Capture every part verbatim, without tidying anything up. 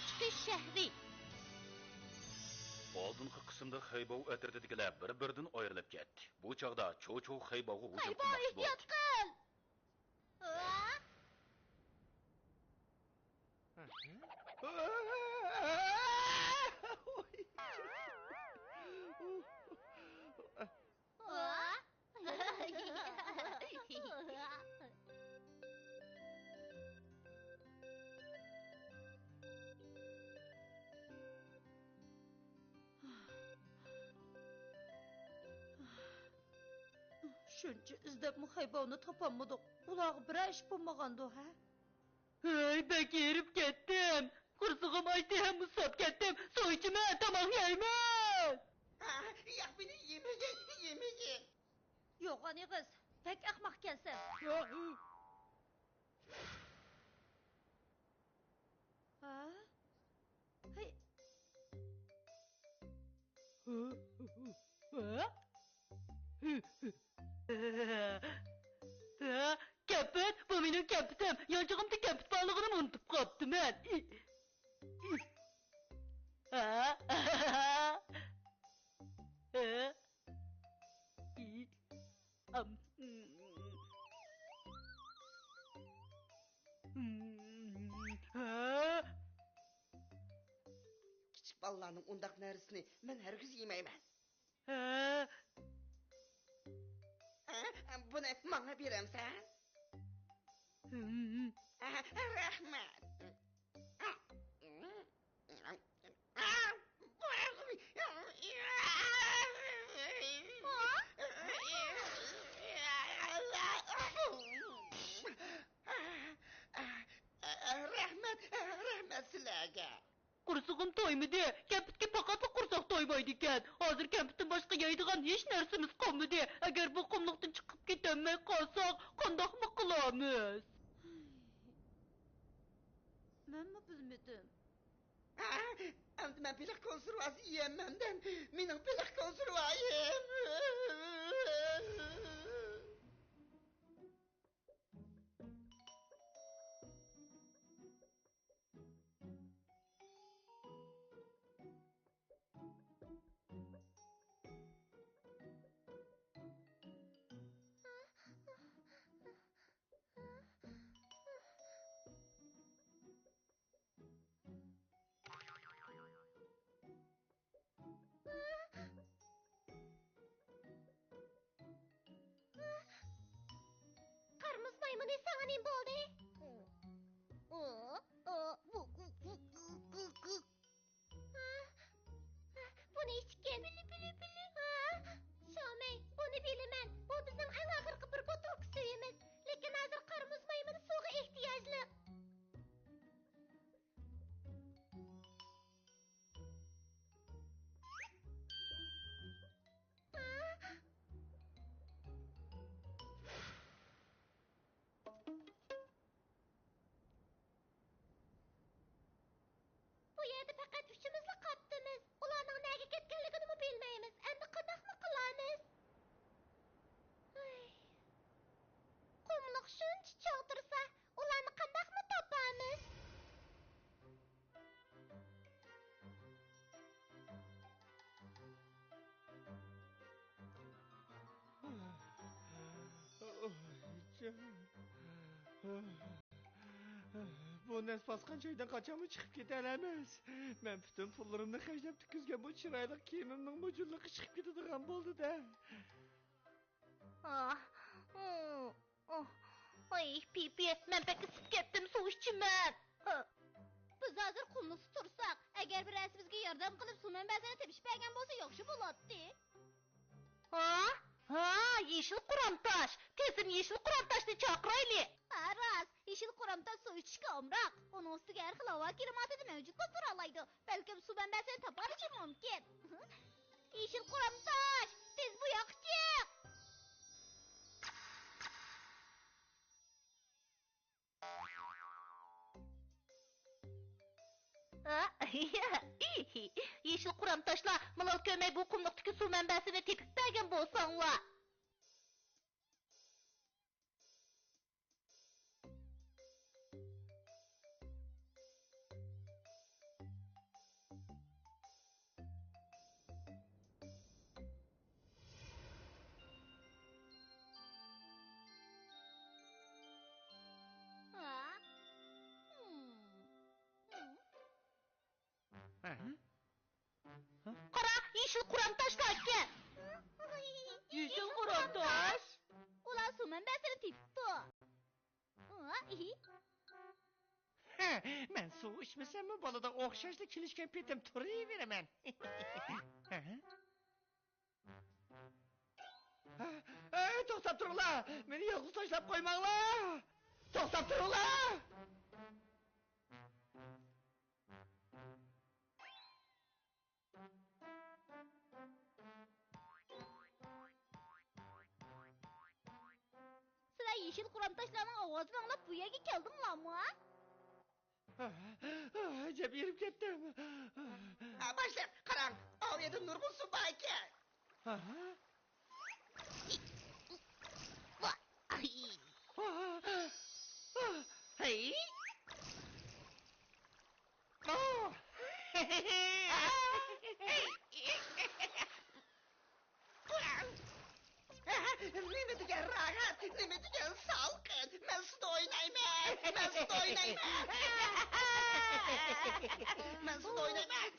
چىقىش شەھىرى. ئالدىنقى قىسىمدا خەيباۋ ئەترىتىدىكىلەر بىر-بىرىدىن ئايرىلىپ كەتتى. بۇ چاغدا چوچۇ خەيباۋغا ھۇجۇم خەيباۋ، قىلماقچى بولدى. ئېھتىيات قىل! شۇنچە ئىزدەپمۇ خەيباۋنى تاپالمىدۇق. ئۇلارغا بىرەر ئىش بولمىغاندۇ، ھە؟ ھەي، بەك ھېرىپ كەتتىم. قورسىقىم ئاچتى ھەم مۇسساپ كەتتىم. سۇ ئىچىمەن، تاماق يەيمەن. ياق، مېنى يېمىگىن، يېمىگىن. يوغان ئېغىز، بەك ئەخمەقكەنسەن. ھە؟ ھەي. ھە؟ كەمپۈت، بۇ مېنىڭ كەمپۈتۈم. يانچۇقۇمدا كەمپۈت بارلىقىنىمۇ ئۇنتۇپ قاپتىمەن. ھە؟ ھە؟ ئام. ھە؟ كىچىك بالىلارنىڭ ئۇنداق نەرسىنى مەن ھەرگىز يېمەيمەن. ھە؟ ھە؟ بۇنى ماڭا بېرەمسەن؟ ھىم. ھە، رەھمەت. رەھمەت، رەھمەت سىلەرگە. قورسىقىم تويمىدى. كەمپۈتكە پەقەتلا قورساق تويمايدىكەن. ھازىر كەمپۈتتىن باشقا يەيدىغان ھېچ نەرسىمىز قالمىدى. ئەگەر بۇ قۇملۇقتىن چىقىپ كېتەلمەي قالساق، قانداقمۇ قىلارمىز؟ مەنمۇ بىلمىدىم. ئەمدى مەن بېلىق كونسېرۋاسى يېيەلمەمدىم. مېنىڭ بېلىق كونسېرۋايىم. قار مۇز مايمۇنى، ساڭا نېمە بولدى؟ بۇنى ئىچكىن. بىلى، بىلى، بىلى. شاۋمەي، بۇنى بىلىمەن. بۇ بىزنىڭ ئەڭ ئاخىرقى بىر بوتۇلكا سۈيىمىز. لېكىن ھازىر قار مۇز مايمۇنى سۇغا ئېھتىياجلىق. بۇ يەردە پەقەت ئۈچىمىزلا قاپتىمىز. ئۇلارنىڭ نەگە كەتكەنلىكىنىمۇ بىلمەيمىز. ئەمدى قانداقمۇ قىلارمىز؟ ھەي. قۇملۇق شۇنچە چوغ تۇرسا، ئۇلارنى قانداقمۇ تاپارمىز؟ بۇ نەس باسقان جايدىن قاچانمۇ چىقىپ كېتەلەيمىز؟ مەن پۈتۈن پۇللىرىمنى خەجلەپ تىككۈزگەن بۇ چىرايلىق كىيىمىمنىڭ مۇجۇنلۇقى چىقىپ كېتىدىغان بولدى-دە. ئاھ، ئۇ، ئۇ، ئاي، پىپى، مەن بەك ئىسسىپ كەتتىم، سۇ ئىچىمەن. ئا. بىز ھازىر قۇملۇقتا تۇرساق، ئەگەر بىرەرسى بىزگە ياردەم قىلىپ سۇ مەنبەسىنى تېپىشىپ بەرگەن بولسا ياخشى بولاتتى. ھا؟ ھا، يېشىل قۇرام تاش! تېزدىن يېشىل قۇرام تاشنى چاقىرايلى! ھا، راست، يېشىل قۇرام تاش سۇ ئىچىشكە ئامراق. ئۇنىڭ ئۈستىگە ھەر خىل ھاۋا كىلىماتىدا مەۋجۇت بولۇپ تۇرالايدۇ. بەلكىم سۇ مەنبەسىنى تاپالىشى مۇمكىن. يېشىل قۇرام تاش، تېز بۇ ياققا چىق! يېشىل قۇرام تاشلار، مالال كۆرمەي بۇ قۇملۇقتىكى سۇ مەنبەسىنى تېپىپ بەرگەن بولساڭلار. ھە؟ قارا، يېشىل قۇرام تاشلاركەن. يېشىل قۇرام تاش؟ ئۇلار سۇ مەنبەسىنى تېپىپتۇ. ھە، مەن سۇ ئىچمىسەممۇ بولىدۇ، ئوخشاشلا كېلىشكەن پېتىم تۇرۇۋېرىمەن. ھە؟ ھە؟ ئەي، توختاپ تۇرۇڭلار! مېنى يالغۇز تاشلاپ قويماڭلار! توختاپ تۇرۇڭلار! سىلەر يېشىل قۇرام تاشلارنىڭ ئاۋازىنى ئاڭلاپ بۇ يەرگە كەلدىڭلارمۇ؟ ئەجەب ئېرىپ كەتتىم. ھە، باشلىق، قاراڭ، ئاۋۇ يەردە نۇرغۇن سۇ بار ئىكەن. ھە؟ ھەي. نېمە دېگەن راھەت، نېمە دېگەن سالقىن. مەن سۇدا ئوينايمەن، مەن سۇدا ئوينايمەن. مەن سۇدا ئوينايمەن.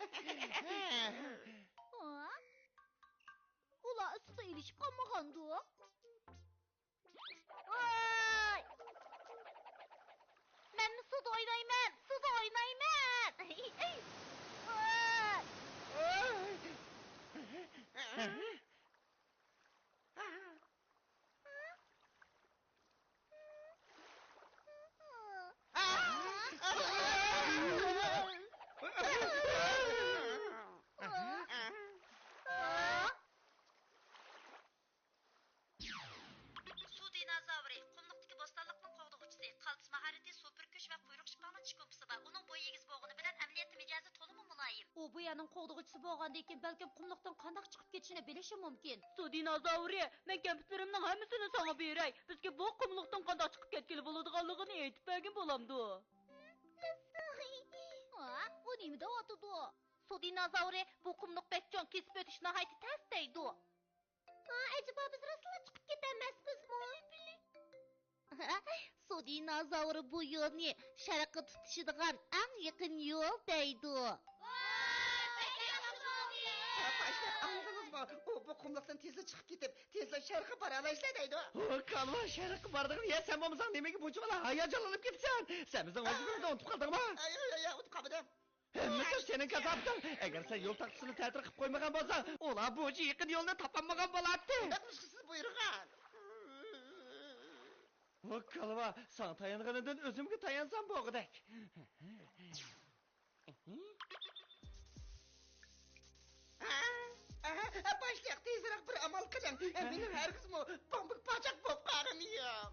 ئۇلار ئىسسىقتا ئېلىشىپ قالمىغاندۇ؟ ۋاي! مەنمۇ سۇدا ئوينايمەن، سۇدا ئوينايمەن. ۋاي! سۇ دىنوزاۋرى، قۇملۇقتىكى بوستانلىقنىڭ قوغدىغۇچىسى، قالتىس ماھارىتى، سۇ پۈركۈش ۋە قۇيرۇق شىپپاڭنىڭ چىش كومپىسى بار. ئۇنىڭ بويى ئېگىز بولغىنى بىلەن ئەمەلىيەتتە مىجەزى تولىمۇ مۇلايىم. ئۇ بۇ يەرنىڭ قوغدىغۇچىسى بولغاندىكىن، بەلكىم قۇملۇقتىن قانداق چىقىپ كېتىشىنى بىلىشى مۇمكىن. سۇ دىنوزاۋرى، مەن كەمپۈتلىرىمنىڭ ھەممىسىنى ساڭا بېرەي. بىزگە بۇ قۇملۇقتىن قانداق چىقىپ كەتكىلى بولىدىغانلىقىنى ئېيتىپ بەرگىن بولامدۇ؟ ھا، ئۇ نېمە دەۋاتىدۇ؟ سۇ دىنوزاۋرى، بۇ قۇملۇق بەك چوڭ، كېسىپ ئۆتۈش ناھايىتى تەس دەيدۇ. ھا، ئەجەبا بىز راستلا چىقىپ كېتەلمەسمىزمۇ؟ سۇ دىنوزاۋرى بۇ يولنى شەرققە تۇتىشىدىغان ئەڭ يېقىن يول دەيدۇ. ۋاي، بەك ياخشى بولدى! ھە، باشلىق، ئاڭلىدىڭىزمۇ؟ ئۇ بۇ قۇملۇقتىن تېزلا چىقىپ كېتىپ، تېزلا شەرققە بارالايسىلەر دەيدۇ. ھو، كالۋا، شەرققە بارىدىغىنى يا سەن بولمىساڭ نېمىگە بۇنچىۋالا ھاياجانلىنىپ كېتىسەن؟ سەن بىزنىڭ ۋەزىپىمىزنى ئۇنتۇپ قالدىڭمۇ؟ ئاي، ئاي، ئاي، ئاي، ئۇنتۇپ قالمىدىم. ھەممىسى سېنىڭ كاساپىتىڭ. ئەگەر سەن يول تاختىسىنى تەتۈر قىلىپ قويمىغان بولساڭ، ئۇلار بۇنچە يېقىن يولنى تاپالمىغان بولاتتى. ئۇنداق بولۇشقا سىز بۇيرۇغان. ۋاي كالۋا، ساڭا تايانغىنىدىن ئۆزۈمگە تايانسام بولغۇدەك. ھە؟ ھە؟ باشلىق، تېزرەك بىر ئامال قىلىڭ. مېنىڭ ھەرگىزمۇ بامبۇك پاچاق بولۇپ قالغىنى يوق.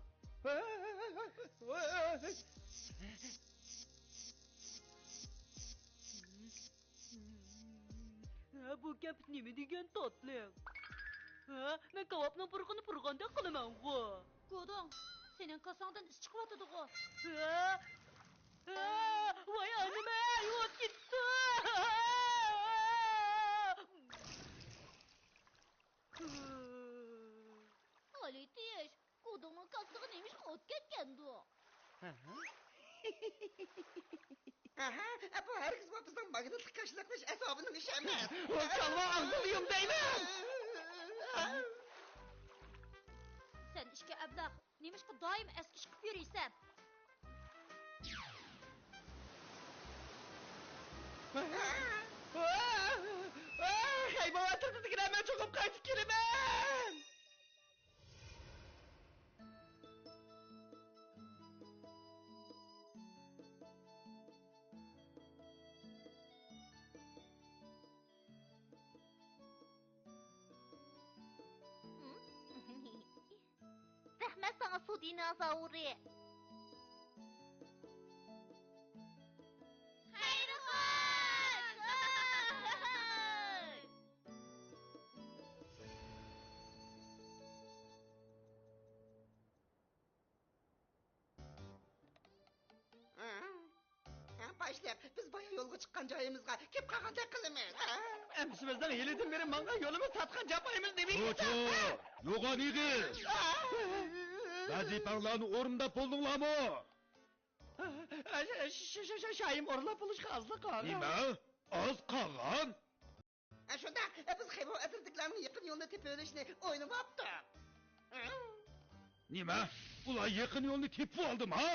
ھە، بۇ كەمپۈت نېمە دېگەن تاتلىق؟ ھە، مەن كاۋاپنىڭ پۇرىقىنى پۇرىغاندەك قىلىمەنغۇ. گۇدۇڭ، سېنىڭ كاساڭدىن ئىس چىقىۋاتىدىغۇ. ھە؟ ھە؟ ۋاي ئانىمەي، ئوت كېتىپتۇ! ھالىتىش! گۇدۇڭنىڭ كاسىسىغا نېمىشقا ئوت كەتكەندۇ؟ ئاھا، بۇ ھەرگىزمۇ بىزنىڭ ماگنىتلىق كاشىلىق قىلىش ئەسۋابىنىڭ ئىشى ئەمەس. ۋاي كالۋا، ئاغزىڭنى يۇم دەيمەن! سەن ئىككى ئەبلەخ، نېمىشقا دائىم ئەسكى چىقىپ يۈرىسەن؟ خەيبەۋاتىردى دېگىنە، مەن چوقۇم قايتىپ كېلىمەن! زەھمەت ساڭا، سۇ دىنوزاۋرى! خەير خوش! ھە؟ ھە، باشلىق، بىز بايا يولغا چىققان جايىمىزغا كېلىپ قالغاندەك قىلىمىز. ھە؟ ئەمىسە بىزنىڭ ھېلىدىن بېرى ماڭغان يولىمىز، تارتقان جاپايىمىز نېمە ئىكەن؟ يوغان ئېغىز! ھە؟ ۋەزىپەڭلارنى ئورۇنداپ بولدۇڭلارمۇ؟ ھە، ھە، ش-، ش-، ش-، ش-، شايىم ئورۇنلاپ بولۇشقا ئازلا قالغان. نېمە؟ ئاز قالغان. ئە، شۇنداق، ئە، بىز خېبو ئەترىتىكلارنىڭ يېقىن يولنى تېپىۋېلىشنى ئويلىۋاپتۇق. نېمە؟ ئۇلار يېقىن يولنى تېپىۋالدىما؟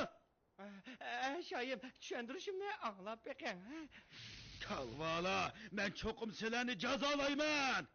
ئە، شايىم، چۈشەندۈرۈشۈمنى ئاڭلاپ بېقىڭ. كالۋالا، مەن چوقۇم سىلەرنى جازالايمەن.